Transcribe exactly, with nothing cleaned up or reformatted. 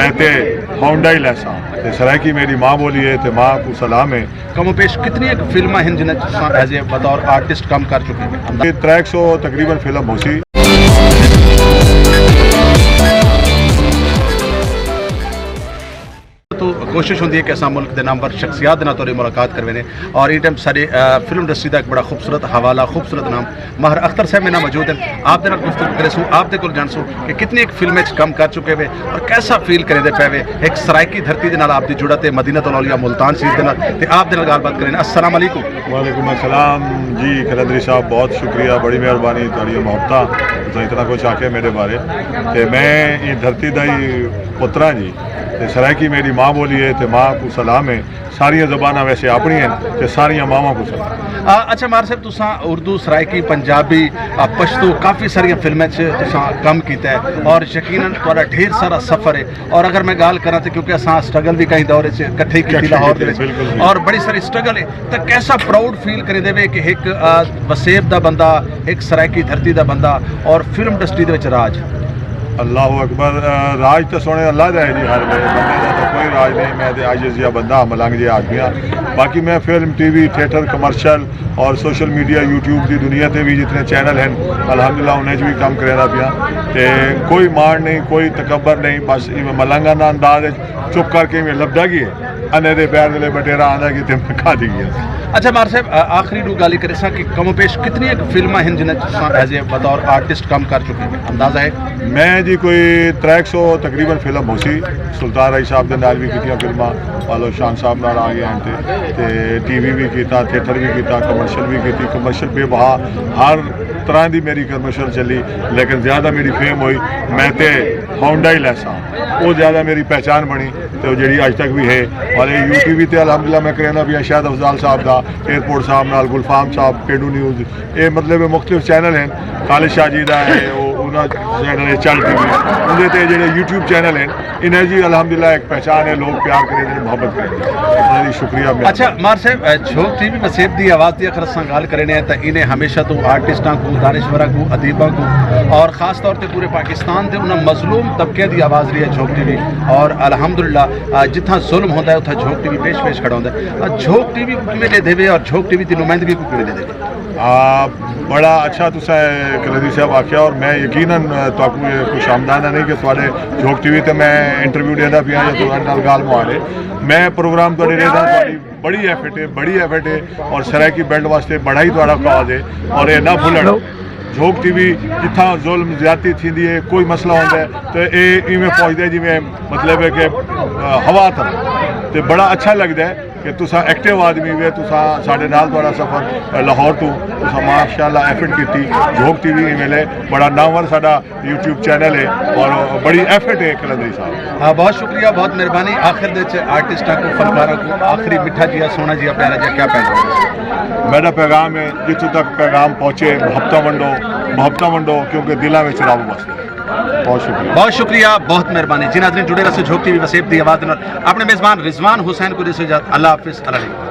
میں تے ہونڈا ہی لیساں۔ تے سرائیکی میری ماں بولی ہے تے ماں کوں سلام ہے۔ کم و پیش کتنی ایک فلماں ہیں جنہیں تساں ایز اے بطور آرٹسٹ کم کر چکے ہیں؟ یہ تریک سو تقریباً فلم ہو سی۔ تو کوشش ہوندی ہے کہ اساں ملک دے نامور شخصیات دے نال تہاڈی ملاقات کروینے، اور ایں ٹائم ساڈے، آ، فلم انڈسٹری دا ایک بڑا خوبصورت حوالہ، خوبصورت نام ماہر اختر صاحب میرے نال موجود ہیں۔ آپ دے نال گفتگو کریسوں، آپ دے کول جانسوں کہ کتنی ایک فلم وچ کم کر چکے ہوئے اور کیسا فیل کریندے پے وے ایک سرائیکی دھرتی دے نال آپ دی جڑت ہے مدینہ الاولیاء ملتان شریف دے نال۔ تے آپ دے نال گال بات کرینے۔ السلام علیکم۔ وعلیکم السلام جی قلندری صاحب، بہت شکریہ، بڑی مہربانی تہاڈیاں محبتاں، تساں اتنا کچھ آکھیا میرے بارے۔ تے میں ایں دھرتی دا ہی پتر ہاں جی، تے سرائیکی میری ماں بولی ہے تے ماں کوں سلام ہے۔ ساریاں زباناں ویسے اپنی ہیں تے ساریاں ماواں کوں سلام۔ آ، اچھا ماہر صاحب، تساں اردو، سرائیکی، پنجابی، آ، پشتو، کافی ساریاں فلمیں چ تساں کم کیتا ہے اور یقیناً تہاڈا ڈھیر سارا سفر ہے، اور اگر میں گال کراں تے کیونکہ اساں سٹرگل بھی کہیں دور وچ اکٹھے ہی کیتی اکٹھے لاہور دے کیتے، وچ، بالکل، بالکل۔ اور بڑی ساری سٹرگل ہے، تے کیسا پراؤڈ فیل کریندے وے کہ ایک، آ، وسیب دا بندہ، ایک سرائیکی دھرتی دا بندہ اور فلم انڈسٹری دے وچ راج؟ اللہ اکبر۔ آ، راج تے سونے اللہ دا ہے جی، ہر ویلے بندے دا تے کوئی راج نہیں۔ میں تے عاجز جیہا بندہ ہاں، ملنگ جیہا آدمی ہاں۔ باقی میں film, TV, theatre, commercial اور سوشل میڈیا، یوٹیوب دی دنیا تے بھی جتنے چینل ہیں، الحمدللہ انہیں چ بھی کم کریندا پیاں۔ تے کوئی ماڑ نہیں، کوئی تکبر نہیں، بس ایویں ملنگانہ انداز وچ چپ کر کے ایویں لبدا گی ہے۔ انے دے پیر دلے بٹیرا آندا گی تے میں کھا دی گیا۔ اچھا ماہر صاحب، آ، آخری ڈو گالیں کریساں کہ کم و پیش کتنی ایک فلماں ہیں جنہیں تساں ایز اے بطور آرٹسٹ کم کر چکے ہیں، اندازہ ہے؟ میں جی کوئی تریک سو تقریباً فلم ہو سی، سلطان رائی صاحب دے نال بھی کیتیاں فلماں، والو شان صاحب نال آ گئے ہیں تے، تے ٹی وی بھی کیتا، تھیٹر بھی کیتا، کمرشل بھی کیتی، کمرشل بے بہا ہر طرح دی میری کمرشل چلی، لیکن زیادہ میری فیم ہوئی میں تے ہونڈا ہی لیساں، وہ زیادہ میری پہچان بنی۔ تے او جیڑھی اڄ تک وی ہے۔ اور اے یو ٹی وی تے الحمدللہ میں کریندا پیاں شاہد افضال صاحب دا، ایئرپورٹ صاحب نال، گلفام صاحب، پینڈو نیوز، اے مطلب مختلف چینل ہن، خالد شاہ جی دا ہے، او انہاں چینل ہے چل ٹی وی، اوندے تے جیڑھے یوٹیوب چینل ہن، انہاں دی الحمدللہ ایک پہچان ہے، لوگ پیار کریندے، محبت کریندے، انہاں دی شکریہ میں۔ اچھا ماہر صاحب، اے جھوک ٹی وی وسیب دی آواز دی اگر اساں ڳالھ کرینے ہیں تاں انہیں ہمیشہ توں آرٹسٹاں کوں، دانشوراں کوں، ادیباں کوں اور خاص طور تے پورے پاکستان دے انہاں مظلوم طبقے دی آواز رہی ہے جھوک ٹی وی، اور الحمدللہ، آ، جتھاں ظلم ہوندا ہے اتھاں جھوک ٹی وی پیش پیش کھڑا ہوندا ہے۔ آ، جھوک ٹی وی کوں کیویں ݙیدھے وے اور جھوک ٹی وی دی نمائندگی کوں کیویں ݙیدھے وے؟ آ، بڑا اچھا تساں قلندری صاحب آکھیا، اور میں یقیناً تہاکوں اے خوش آمدانہ نہیں کہ تہاݙے جھوک ٹی وی تے میں انٹرویو ݙیندا پیاں یا تہاݙے نال ڳالھ مہاڑ ہے۔ میں پروگرام تہاݙے ݙیکھدا، تہاݙی بڑی ایفٹ ہے، بڑی ایفٹ ہے، اور سرائیکی بیلٹ واسطے بڑا ہی تہاݙا کاز ہے، اور اے نہ بھلݨ۔ جھوک ٹی وی جتھاں ظلم زیادتی تھیندی ہے، کوئی مسئلہ ہوندا ہے تے اے ایویں پہنچدا ہے جویں مطلب ہے کہ، آ، ہوا تھا، تے بڑا اچھا لگدا ہے کہ تساں ایکٹیو آدمی وے، تساں ساڈے نال تہاڈا سفر، آ، لاہور تو تساں ماشاءاللہ ایفٹ کیتی۔ جھوک ٹی وی ایویں لے بڑا نامور ساڈا یوٹیوب چینل ہے اور بڑی ایفٹ ہے قلندری صاحب۔ ہاں، بہت شکریہ، بہت مہربانی۔ آخر دے وچ آرٹسٹاں کو، فنکاراں کو آخری مٹھا جیا، سوہنا جیا، پیارا جیا کیا پیغام؟ میرا پیغام ہے، جتھوں تک پیغام پہنچے، محبتاں ونڈو، محبتاں ونڈو، کیونکہ دلاں وچ رب وسدا ہے۔ بہت شکریہ۔ بہت شکریہ، بہت مہربانی جی۔ ناظرین، جڑے رہسو جھوک ٹی وی وسیب دی آواز نال۔ اپنے میزبان رضوان حسین کو ݙیسو اجازت۔ اللہ حافظ، اللہ حافظ۔